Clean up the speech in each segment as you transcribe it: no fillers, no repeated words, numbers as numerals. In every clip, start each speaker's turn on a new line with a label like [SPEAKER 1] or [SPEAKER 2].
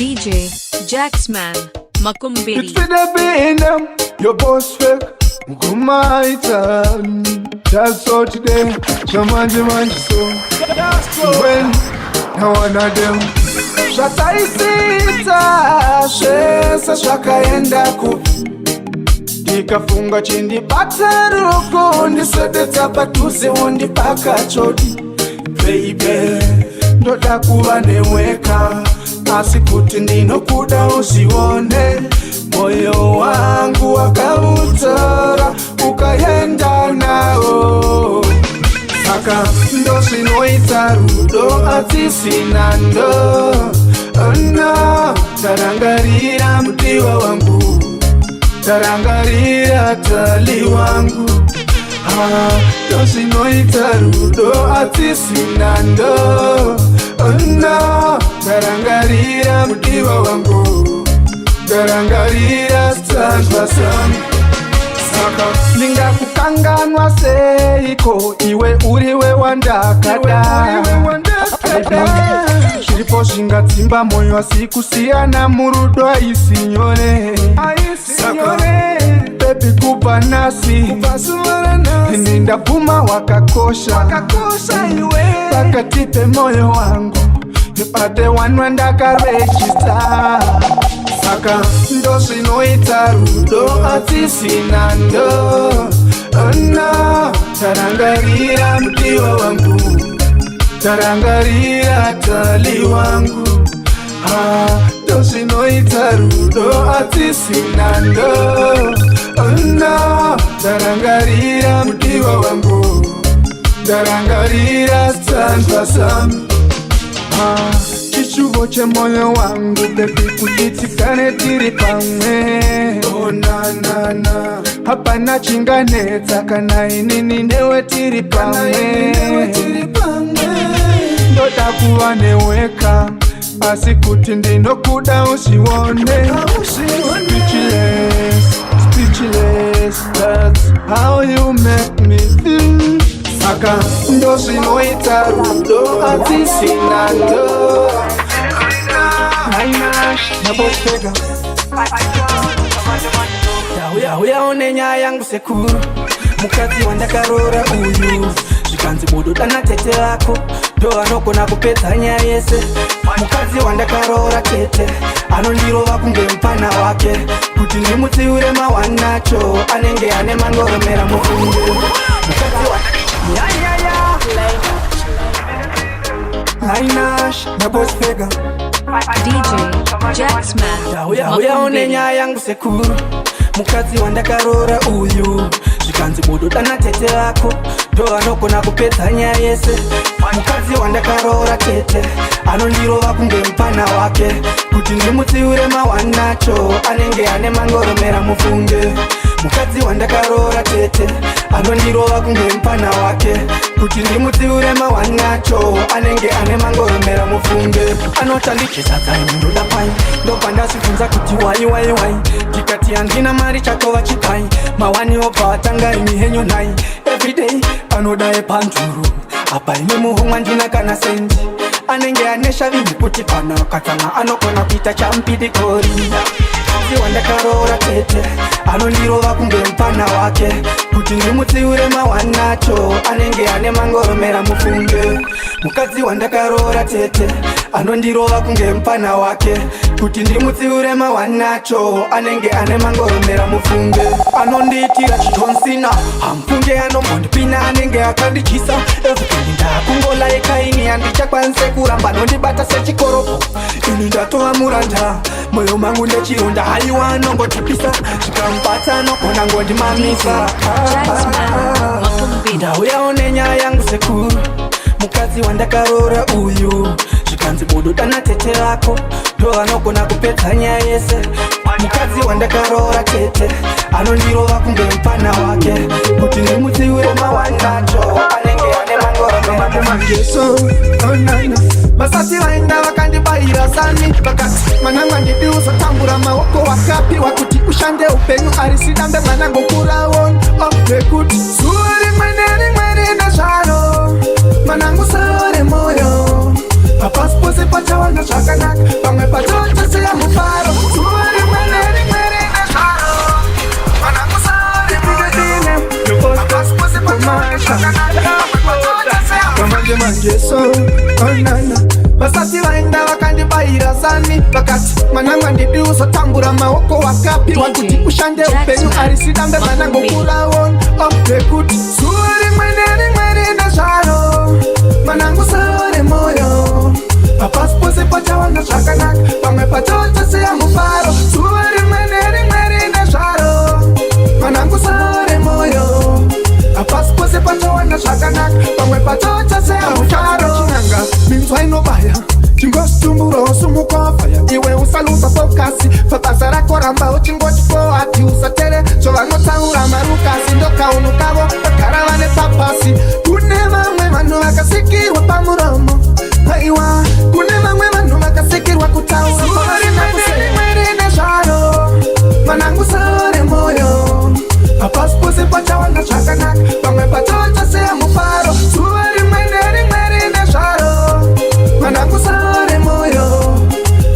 [SPEAKER 1] DJ Jacksman Makumbiri.
[SPEAKER 2] It's for the being your boss fake. Mukumaita That's all today. Chamanje manje so. When now one of them. Zvataisita zvese zvakaenda kupi? Ndikafunga chindibata ruoko, ndiswededza padhuze, wondipaka chodi. Baby, ndoda kuva neweka, asi kuti ndinokuda uzvione. Moyo wangu wakautora ukaenda nawo. Saka ndozvinoita rudo, atisina ndo no. Tarangarira mudiwa wangu, tarangarira tali wangu. Ah, ndozvinoita rudo, atisina ndo no. Tarangarira mudiwa wangu, tarangarira standwa sangu. Saka ndingakukanganwa seiko iwe uriwe wandakada? Zviripo zvingatsimba mwoyo, asi kusiyana murudo haisi nyore. Saka baby, kubva nhasi ini ndabvuma, wakakosha pakati pemoyo wangu. You are the one wandakaregister. Saka ndozvinoita rudo, atisina ndo no. Tarangarira mudiwa wangu, tarangarira tali wangu. Ah, ndozvinoita rudo, atisina ndo no. Tarangarira mudiwa wangu, tarangarira standwa sangu. Ah, chishuvo chemoyo wangu baby, kuti tigare tiri pamwe. Oh, na, na, na. Hapana chinganetsa kana inini newe tiri pamwe. Ndoda kuva neweka, asi kuti ndinokuda uzvione. Speechless, speechless, that's how you make me feel. Saka ndozvinoita rudo, atisina ndo.
[SPEAKER 3] Nabosfega uya uya une nyaya yangu sekuru. Mukadzi wandakaroora uyu, zvikanzi budu dana tete vako, ndo vanogona kupedza nyaya yese. Mukadzi wandakaroora tete anondirova kunge mupana wake. Kuti ndimutsiure mawanacho, anenge ane mangoromera mufungu. Mukadzi wa yayaya Ainash nabosfega.
[SPEAKER 1] DJ Jacksman
[SPEAKER 3] Uya uya une
[SPEAKER 1] Makumbiri.
[SPEAKER 3] nyaya yangu sekuru. Mukadzi wandakaroora uyu, zvikanzi budu dana tete vako, ndo vanogona kupedza nyaya yese. Mukadzi wandakaroora tete anondirova kunge mupana wake. Kuti ndimutsiure mawanacho, anenge ane mangoromera mufunge. Mukadzi wandakaroora tete anondirova kunge mupana wake. Kuti ndimutsiure mawanacho, anenge ane mangoromera mufunge. Anotandichisadza, ndoda pai, ndobva ndazvibvunza kuti why, why, why? Ndikati handina mari, chatova chipai mawani, obva atanga imi henyu nai. Everyday anoda epanzuru, apa ine muhomwe ndina kana sendi. Anenge ane shavi nekuti kana akatsamwa anogona kuita champidigori. Mukadzi wandakaroora tete anondirova kunge mupana wake. Kuti ndimutsiure mawanacho, anenge ane mangoromera mufunge. Mukadzi wandakaroora tete anondirova kunge mupana wake. Kuti ndimutsiure mawanacho, anenge ane mangoromera mufunge. Anondiitira chiJohn Cena, hamufunge anombondipina, anenge akandichisa everything. Ndakungolaika ini, handichakwanise kuramba, anondibata sechikoropo. Ini ndatova muranda, moyo mangu ndechironda. Haiwa, anongotipisa, zvikamubata anogona ngondimamisa.
[SPEAKER 1] Jacksman Makumbiri.
[SPEAKER 3] Ndauyawo nenyaya yangu sekuru. Mukadzi wandakaroora uyu, zvikanzi budu dana tete vako, ndo vanogona kupedza nyaya yese. Mukadzi wandakaroora tete anondirova kunge mupana wake. Kuti ndimutsiure mawanacho, anenge ane mangoromera.
[SPEAKER 2] Jesu, oh nana. Vasati vaenda vakandibayira sani, vakati, "Mwanangu, handidi uzotambura. Maoko wakapiwa kuti ushande, upenyu arisi dambe mwanangu, kuraon." Oh, nekuti zuva rimwe nerimwe rine zvaro. Mwanangu, saore moyo, hapasi pose pachawana zvakanaka, pamwe pacho. Vakati, mwanangu, handidi uzotambura, maoko wakapiwa
[SPEAKER 1] DJ
[SPEAKER 2] kuti ushande, upenyu
[SPEAKER 1] Jacksman,
[SPEAKER 2] harisi dambe, mwanangu.
[SPEAKER 1] Makumbi.
[SPEAKER 2] Kuraon nekuti zuva rimwe nerimwe rine zvaro, mwanangu, saore moyo. Hapasi pose pachawana zvakanaka, pamwe pacho chasiya mufaro. Zuva rimwe nerimwe rine zvaro, mwanangu, saore moyo. Hapasi pose pachawana zvakanaka, pamwe pacho chasiya mufaro. Chinanga minzwa inobaya, chingositumburawo, sumukofaya. Iwe usaluza focus pabasa rako, ramba uchingoti forward, usatere zvavanotaura marukasi. Ndokaunu kavo vagara vane papasi. Kune vamwe vanhu vakasikirwa pamuromo, aiwa, kune vamwe vanhu vakasikirwa kutaura. Zuva rimwe nerimwe rine zvaro, mwanangu, saore moyo. Hapasi pose pachawana zvakanaka, pamwe pacho chasiya mufaro. Zuva rimwe nerimwe rine zvaro, mwanangu, saore moyo.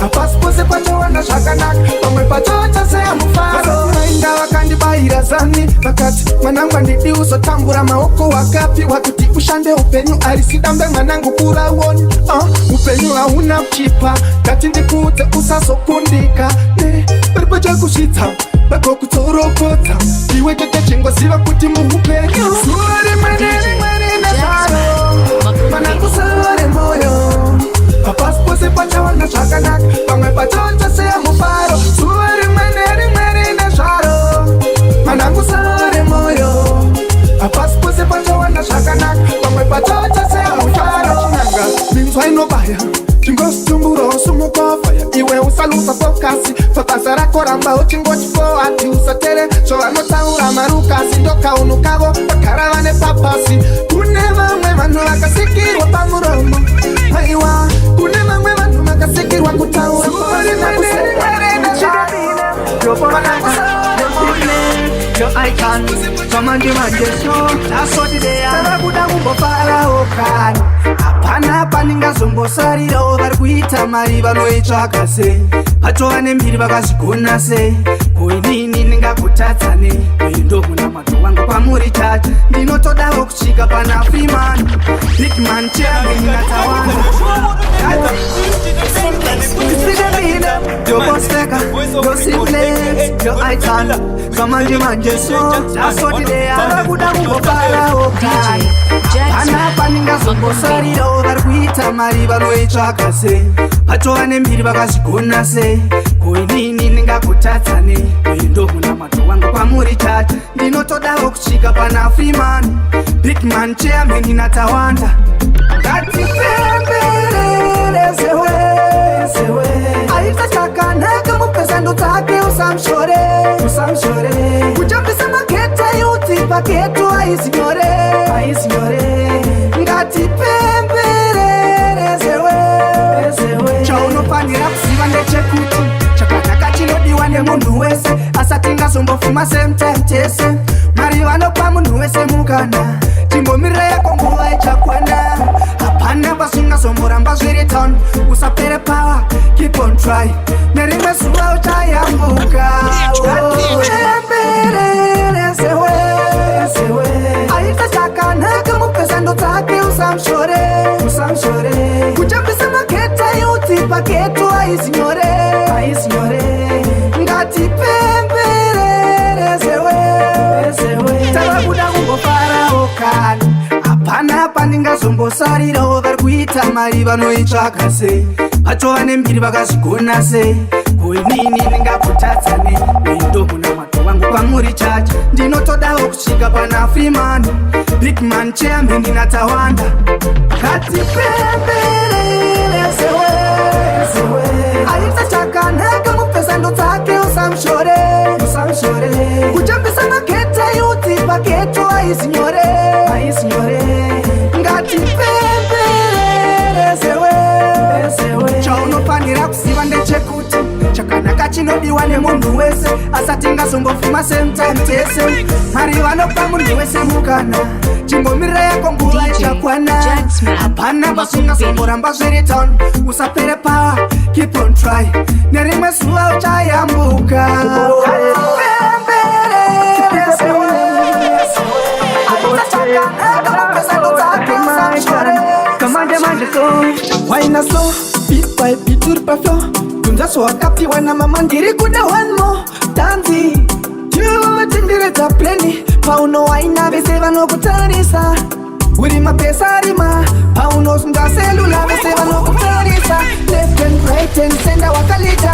[SPEAKER 2] Hapasi pose pachawana zvakanaka, pamwe pacho chasiya mufaro. Vainda vakandibayira zani, vakati, mwanangu, handidi uzotambura, maoko wakapiwa kuti ushande, upenyu harisi dambe, mwanangu, kuraoni. Upenyu hauna kuchipa, ngati ndikuudze, usazokundika ne paripo chakusvitsa vagokutsoropodza. Iwe chete chingoziva kuti muupenyu zuva rimwe nerimwe rine zvaro, mwanangu, saore moyo. Hapasi pose pachawana zvakanaka, pamwe pacho chasiya mufaro. Zuva rimwe nerimwe rine zvaro, mwanangu, saore moyo. Hapasi pose pachawana zvakanaka, pamwe pacho chasiya mufaro. Chinanga minzwa inobaya, chingositumburawo, sumukofaya. Iwe usaluza focus pabasa rako, ramba uchingoti forward, usatere zvavanotaura marukasi. Ndokaunu kavo vagara vane papasi. Kune vamwe vanhu vakasikirwa pamuromo, aiwa, kune vamwe vanhu vakasikirwa kutaura. Zuva rimwe nerimwe rine zvaro, mwanangu, saore moyo.
[SPEAKER 3] Yo icon, zvamanje manje so that's what they are. Tava kuda kumbofarawo kani, hapana paningazombosarirao. Vari kuita mari vanoitsvaka sei? Vatova nembiri, vakazvigona sei? Ko inini ndingakutadza nei? Uyu ndomunamato wangu kwamuri chacha. Ndinotodawo kusvika pana Freeman, Big Man, Chairman naTawanda. Yo Bosteka, yo Simplex, yo Icon, zvamanje manje so that's what they are. Tava kuda kumbofarawo kani,
[SPEAKER 1] DJ
[SPEAKER 3] hapana
[SPEAKER 1] Jacksman,
[SPEAKER 3] paningazombosarirao. Vari kuita mari vanoitsvaka sei? Vatova nembiri, vakazvigona sei? Ko inini ndingakutadza nei? Uyu ndomunamato wangu kwamuri chacha. Ndinotodawo kusvika pana Freeman, Big Man, Chairman naTawanda. Ngatipemberere sewe sewe, aita chakanaka mupesando dzake, usamushore, usamushore. Kujambisa maghetto youth paghetto haisi nyore, haisi nyore. Ngatipemberere sewe sewe. Chaunofanira kuziva ndechekuti chakanaka chinodiwa nemunhu wese, asati ngazombofuma same time tese. Mwari vanopa munhu wese mukana, chimbomirira yako nguva ichakwana. Hapana pasingazomboramba zviri town. Usapere power, keep on try, nerimwe zuva uchayambuka. Ngatipemberere sewe sewe, aita chakanaka mupesando dzake, usamushore, usamushore. Kujambisa maghetto youth paghetto haisi nyore, haisi nyore. Ngatipemberere sewe sewe. Tava kuda kumbofarawo kani, hapana pandingazombosarirawo. Vari kuita mari vanoitsvaka sei? Vatova nembiri, vakazvigona sei? Ko inini ndingakutadza nei? Uyu ndomunamato wangu kwamuri chacha. Ndinotodawo kusvika pana Freeman, Big Man, Chairman naTawanda. Ngatipemberere sewe sewe, aita chakanaka mupesando dzake, usamushore, usamushore. Kujambisa maghetto youth paghetto haisi nyore, haisi nyore. Ngatipemberere sewe sewe. Chaunofanira kuziva ndechekuti chakanaka chinodiwa nemunhu wese, asati ngazombofuma same time tese. Mwari vanopa munhu wese mukana, chimbomirira yako nguva
[SPEAKER 1] DJ
[SPEAKER 3] ichakwana.
[SPEAKER 1] Jacksman,
[SPEAKER 3] Hapana
[SPEAKER 1] Makumbini.
[SPEAKER 3] pasingazomboramba zviri town. Usapere power, keep on try, nerimwe zuva uchayambuka. Ngatipemberere sewe sewe, aita chakanaka mupesando dzake, usamushore.
[SPEAKER 2] Kamanje manje so. Wine slow, beat by beat uri pafloor. Tunzaso wakapiwa na mama, ndiri kuda one more dance. Tivatenderedza pleni, paunowaina vese vanokutarisa. Uri mapesa arima, paunosunga cellular vese vanokutarisa. Left and right and center wakalita.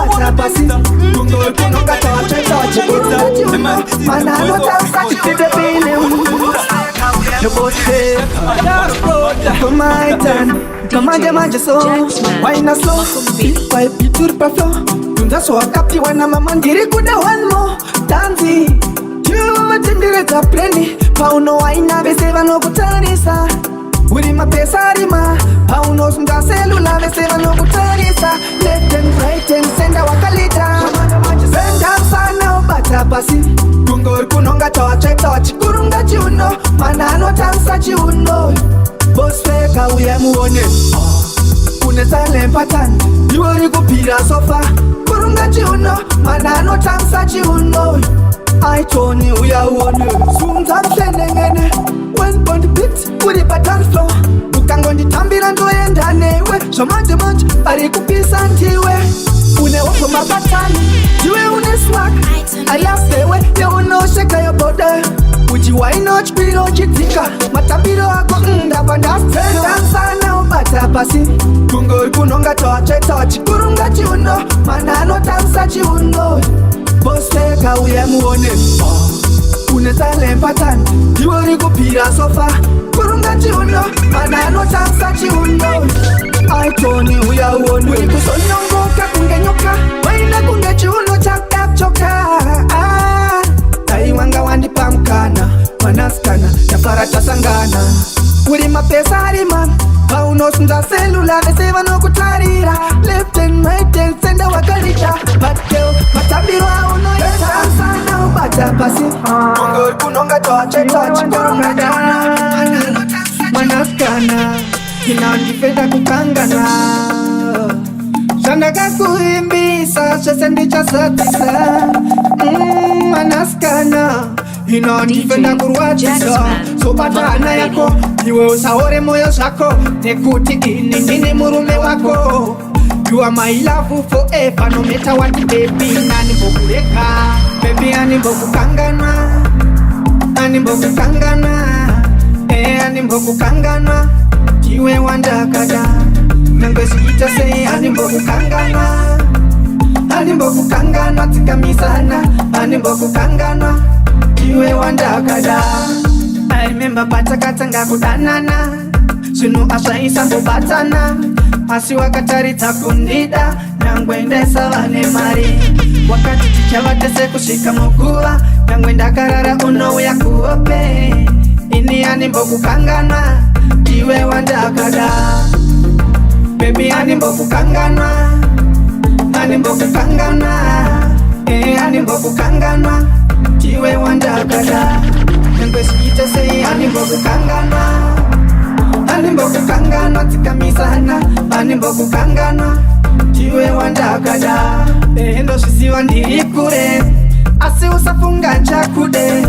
[SPEAKER 2] Bata pasi, kunongata wachaita wachikurunga chiuno. Mana anotambisa chitepele. Kamanje manje so waina slow by beat uri pafloor. Tunzaso wakapiwa na mama, ndiri kuda one more dance. Tivatenderedza pleni, paunowaina vese vanokutarisa. Uri mapesa arima, paunosunga cellular vese vanokutarisa. Left and right and center wakalita. Vendamsana ubata pasi, kunge uri kunonga tawatsveta wachikurunga chiuno. Mana anotambisa chiuno. Bosfeka uye muone une silent pattern, iwe uri kupira sofa. Kurunga chiuno, mana anotambisa chiuno. Aitoni uya uone sunza mshenengene. When on beat uri pa dance floor, ukangonditambira ndoenda newe. Zvamanje manje ari kupisa ndiwe. Une wako mapatani, ndiwe une swag. I love the way yaunosheka your body uchiwainochipiro uchidzika matambiro ako ndabva ndansana ubata pasi, kunge uri kunonga tawatsveta wachikurunga chiuno. Mana anotambisa chiuno. Bosfeka uye muone une silent pattern, iwe uri kupira sofa. Kurunga chiuno, mana anotambisa chiuno. Aitoni uya uone uri kusonyongoka kunge nyoka, waina kunge chiuno chakachoka. Ah, dai wanga wandipa mukana, mwanasikana, ndafara tasangana. Uri mapesa arima, paunosunza cellular vese vanokutarira. Left and right and center wakalita. But girl, matambiro aunoita sana ubata pasi, kunge uri kunonga tawatsveta chikurunga chiuno. Mwanasikana, inandifenda kukangana zvandakakuimbisa zvese ndichazadzisa. Mwanasikana, inondifenda
[SPEAKER 1] DJ
[SPEAKER 2] kurwadzisa.
[SPEAKER 1] Jacksman.
[SPEAKER 2] Zobata hana yako iwe, usaore moyo zvako, nekuti ini ndini murume wako. You are my love forever, no matter what, baby. Nanimbokureka, baby, animbokukanganwa, animbokukanganwa, eh, animbokukanganwa. Ndiwe wandakada, nangwe zviita sei, animbokukanganwa, animbokukanganwa. Dzikamisana, animbokukanganwa. Ndiwe wandakada. I remember patakatanga kudanana, zvinhu azvaisambobatana, asi wakataridza kundida nyangwe ndaisava nemari. Wakati tichava tese kusvika muguva, nyangwe ndakarara unouya kuhope. Ini animbokukanganwa, ndiwe wandakada. Baby, animbokukanganwa, animbokukanganwa, eh, animbokukanganwa. Ndiwe wandakada, nyangwe zviite sei, animbokukanganwa, animbokukanganwa. Dzikamisana, animbokukanganwa. Ndiwe wandakada. Eh, ndozviziva ndiri kure, asi usafunga chakude.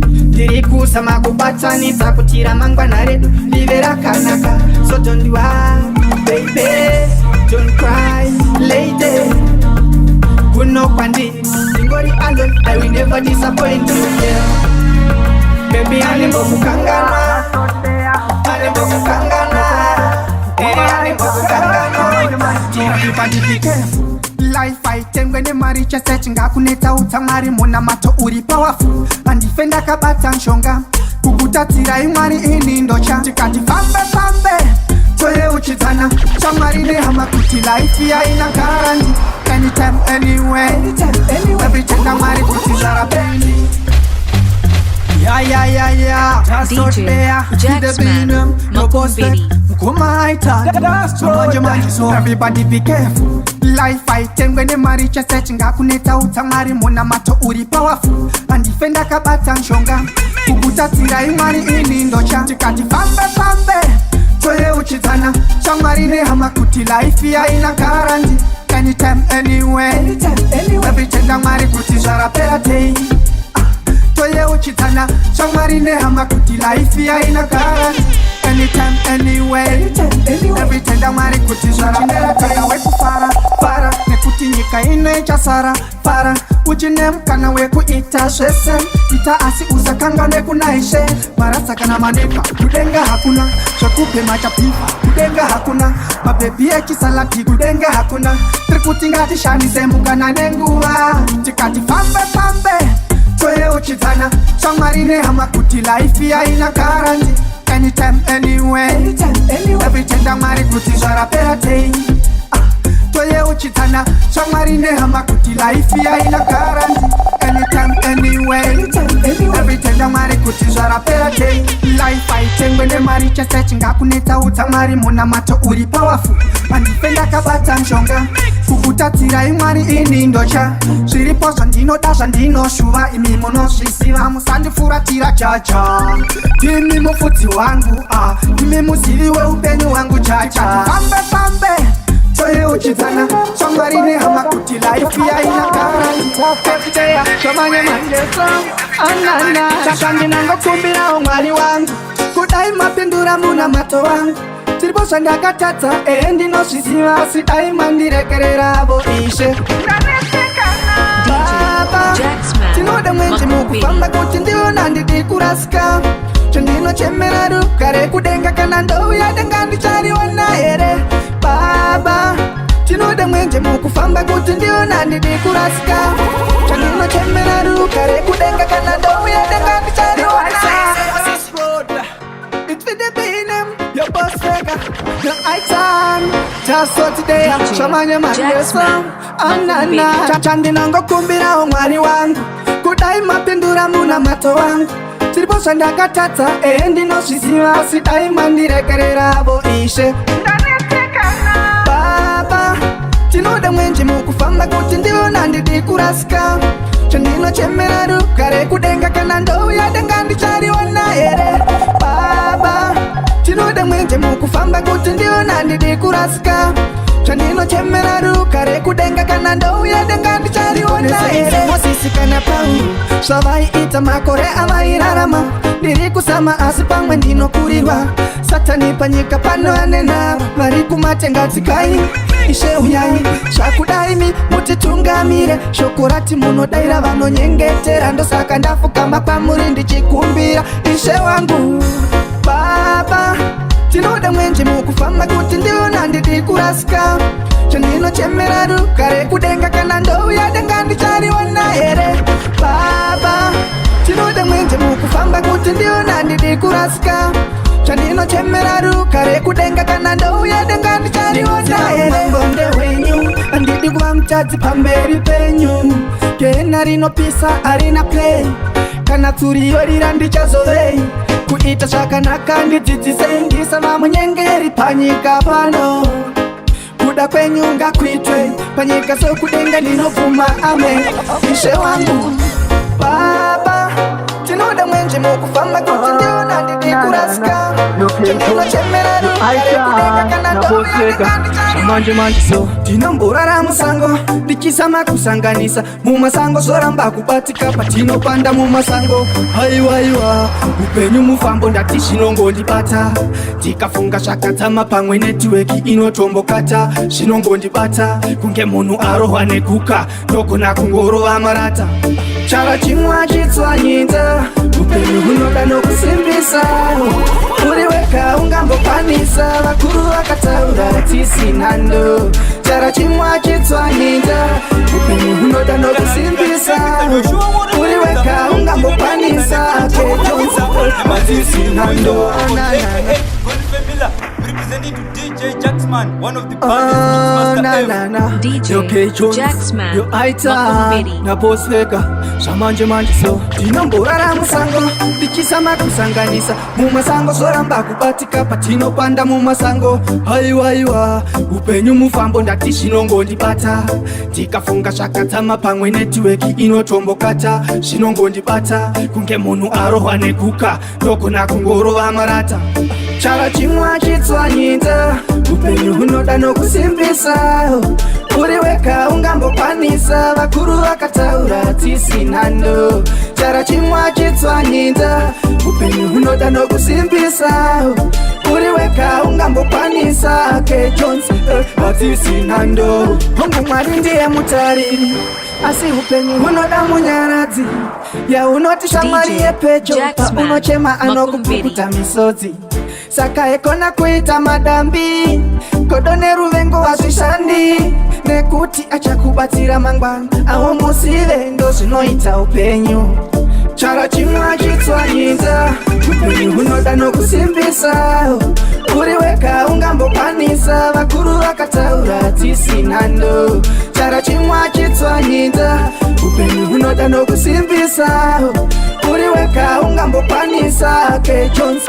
[SPEAKER 2] Ndiri kuzama kubatanidza kuti ramangwana redu rive rakanaka. So don't worry, baby, don't cry, lady. Kuno kwandiri ndingori alone. I will never disappoint you, yeah. Baby, animbokukanganwa, animbokukanganwa, eh, animbokukanganwa. Life haitengwe nemari, chese chingakunetsa utsa Mwari. Munamato uri powerful, handife ndakabata mshonga kukutatsirai Mwari ini ndocha. Tikati fambe fambe, toyeuchidzana shamwari nehama kuti life yaina guarantee. Anytime, anywhere, every tenda Mwari kuti zvarapendi. Ya ya ya ya.
[SPEAKER 1] DJ Jacksman Makumbini.
[SPEAKER 2] Manje manje so everybody be careful. Life haitengwe nemari, chese chingakunetsa utsa Mwari. Munamato uri powerful, handife ndakabata mshonga kukutatsirai Mwari ini ndocha. Tikati fambe fambe, toyeuchidzana shamwari nehama kuti life yaina guarantee. Anytime, anywhere, every tenda Mwari kuti zvarapera tei. Toyeuchidzana shamwari nehama kuti life yaina guarantee. Anytime, anywhere, every tenda. Tenda Mwari kuti zvarapera. Taya wekufara fara, nekuti nyika ino ichasara fara. Uchine mukana wekuita zvese, ita, asi usakanganwe kuna Ishe. Marasa kana maneka, kudenga hakuna zvekubhema chapifa, kudenga hakuna mabhebhi echisalati, kudenga hakuna. Tiri kuti ngatishandise mukana nenguva, tikati fambe fambe, toyeuchidzana shamwari nehama kuti life haina guarantee. Anytime, anywhere, every tenda Mwari kuti zvarapera tei. Ah, toyeuchidzana shamwari nehama kuti life haina guarantee. Anytime, anywhere, every tenda Mwari kuti zvarapera tei. Life haitengwe nemari. Chese chingakunetsaudza Mwari, munamato uri powerful. Handife ndakabata mshonga kukutatsirai Mwari, ini ndocha zviripo zvandinoda, zvandinoshuva, imi munozviziva. Musandifuratira chacha, ndimi mufudzi wangu, ah, ndimi muzivi weupenyu hwangu chacha. Fambe fambe, toyeuchidzana shamwari nehama kuti life haina guarantee. Zvamanye manjeso anana chakandinangokumbirawo Mwari wangu, kudai mapindura munamato wangu. Tiripo zvandakatadza, ehe, ndinozviziva, asi dai mandirekereravo Ishe. Baba,
[SPEAKER 1] DJ Jacksman
[SPEAKER 2] tinoda mwenje mukufamba
[SPEAKER 1] Makumberi.
[SPEAKER 2] kuti ndiona ndidi kurasika. Chandinochemera rugare kudenga, kana ndouya denga ndichariona here? Baba, tinoda mwenje mukufamba kuti ndiona ndidi kurasika. Chandinochemera rugare kudenga, kana ndouya denga ndichariona. It's for the beginning, your boss figure, your item. Tasotideya
[SPEAKER 1] DJ
[SPEAKER 2] shamanye mangeso
[SPEAKER 1] Jacksman
[SPEAKER 2] anana
[SPEAKER 1] Makumberi.
[SPEAKER 2] Chandinangokumbirawo Mwari wangu, kudai mapindura munamato wangu. Tiripo zvandakatadza, ehe, ndinozviziva, asi dai mandirekereravo Ishe. Baba, tinoda mwenje mukufamba kuti ndiona ndidi kurasika. Chandinochemera rugare kudenga, kana ndouya denga ndichariona here? Baba, tinoda mwenje mukufamba kuti ndiona ndidi kurasika. Chandinochemera rugare kudenga, kana ndouya denga ndichariona here? Mosisi kana Pauro zvavaiita makore avairarama, ndiri kusama, asi pamwe ndinokurirwa. Satani panyika pano anena, vari kumatenga tsikai. Ishe uyai, zvakudaimi mutitungamire. Shoko rati munodayira vanonyengetera, ndosaka ndafukama kwamuri ndichikumbira, Ishe wangu. Baba, tinoda mwenje mukufamba kuti ndiona ndidi kurasika. Chandinochemera rugare kudenga, kana ndouya denga ndichariona here? Baba, tinoda mwenje mukufamba kuti ndiona ndidi kurasika. Chandinochemera rugare kudenga, kana ndouya denga ndichariona here? Ngonde hwenyu, handidi kuva mutadzi pamberi penyu. Gehena rinopisa, harina play. Kana tsuri yorira, ndichazovei? Kuita zvakanaka ndidzidzisei, ndisava munyengeri panyika pano. Kuda kwenyu ngakuitwe panyika sokudenga, ndinobvuma, amen, Ishe wangu. Baba, tinoda mwenje mukufamba kuti ndiona ndidi kurasika. Chandinochemera rugare kudenga, kana ndouya denga ndichariona. Manje manje so ndinomborara musango ndichisama kusanganisa mumasango, zvoramba kubatika patinopanda mumasango. Haiwaiwa, upenyu mufambo, ndati zvinongondibata ndikafunga zvakadzama, pamwe network inotombokata. Zvinongondibata kunge munhu arohwa neguka, ndogona kungorova marata. Chara chimwe achitswanyidza, upenyu hunoda nokusimbisa. Uri wega ungambokwanisa? Vakuru vakataura tisinando. Chara chimwe achitswanyidza, upenyu hunoda nokusimbisa. Uri wega ungambokwanisa? Tisinando.
[SPEAKER 4] Representing to DJ Jacksman, one of the baddest
[SPEAKER 2] Ah,
[SPEAKER 4] mixmaster
[SPEAKER 2] na,
[SPEAKER 4] ever.
[SPEAKER 2] na, na.
[SPEAKER 1] DJ
[SPEAKER 3] Yo, K Jones,
[SPEAKER 1] Jacksman
[SPEAKER 3] yo Aita
[SPEAKER 1] Makumberi.
[SPEAKER 3] naBosveka, zvamanje manje so
[SPEAKER 2] Ndinomborara musango ndichisama kusanganisa mumasango, zvoramba kubatika patinopanda mumasango. Haiwaiwa, upenyu mufambo, ndati zvinongondibata ndikafunga zvakadzama, pamwe network inotombokata. Zvinongondibata kunge munhu arohwa neguka, ndogona kungorova marata. Chara chimwe achitswanyidza, upenyu hunoda nokusimbisa. Uri wega ungambokwanisa? Vakuru vakataura tisinando. Chara chimwe achitswanyidza, upenyu hunoda nokusimbisa. Uri wega ungambokwanisa K Jones, hatisinando. Hongu, Mwari ndiye mutariri, asi upenyu hunoda munyaradzi. Yaunoti shamwari
[SPEAKER 1] DJ
[SPEAKER 2] yepecho,
[SPEAKER 1] Jacksman,
[SPEAKER 2] paunochema anokupukuta misodzi. Saka ekona kuita madambi, godo neruvengo hazvishandi, nekuti achakubatsira mangwana aumusive. Ndo zvinoita upenyu. Chara chimwe achitswanyidza, upenyu hunoda nokusimbisa. Uri wega ungambokwanisa, vakuru vakataura tisinando. Chara chimwe achitswanyidza, upenyu hunoda nokusimbisa. Uri wega ungambokwanisa K Jones,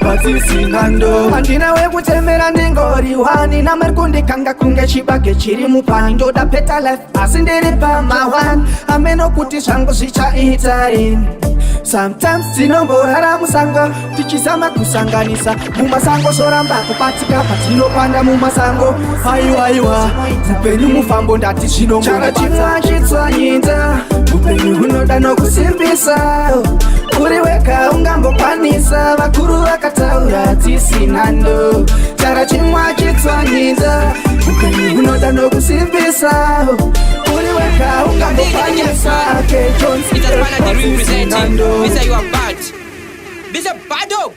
[SPEAKER 2] hatisinando. Handina wekutemera, ndingori wani namari kundikanga kunge chibage chiri mupani. Ndoda better life, asi ndiri pama1 ameno kuti zvangu zvichaita rini. Sometimes tinomborara musango tichizama kusanganisa mumasango, zvoramba kubatika patinopanda mumasango. Aiwaiwa, upenyu mufambo, ndati zvinongora. Chimwe achitswanyidza, upenyu hunoda nokusimbisa. Uri wega ungambokwanisa, vakuru vakataura tisinando. Chara chimwe achitswanyidza, upenyu hunoda nokusimbisa. Uri wega ungambokwanisa K Jones.
[SPEAKER 5] It's a representing. We say you are bad. This a bad up.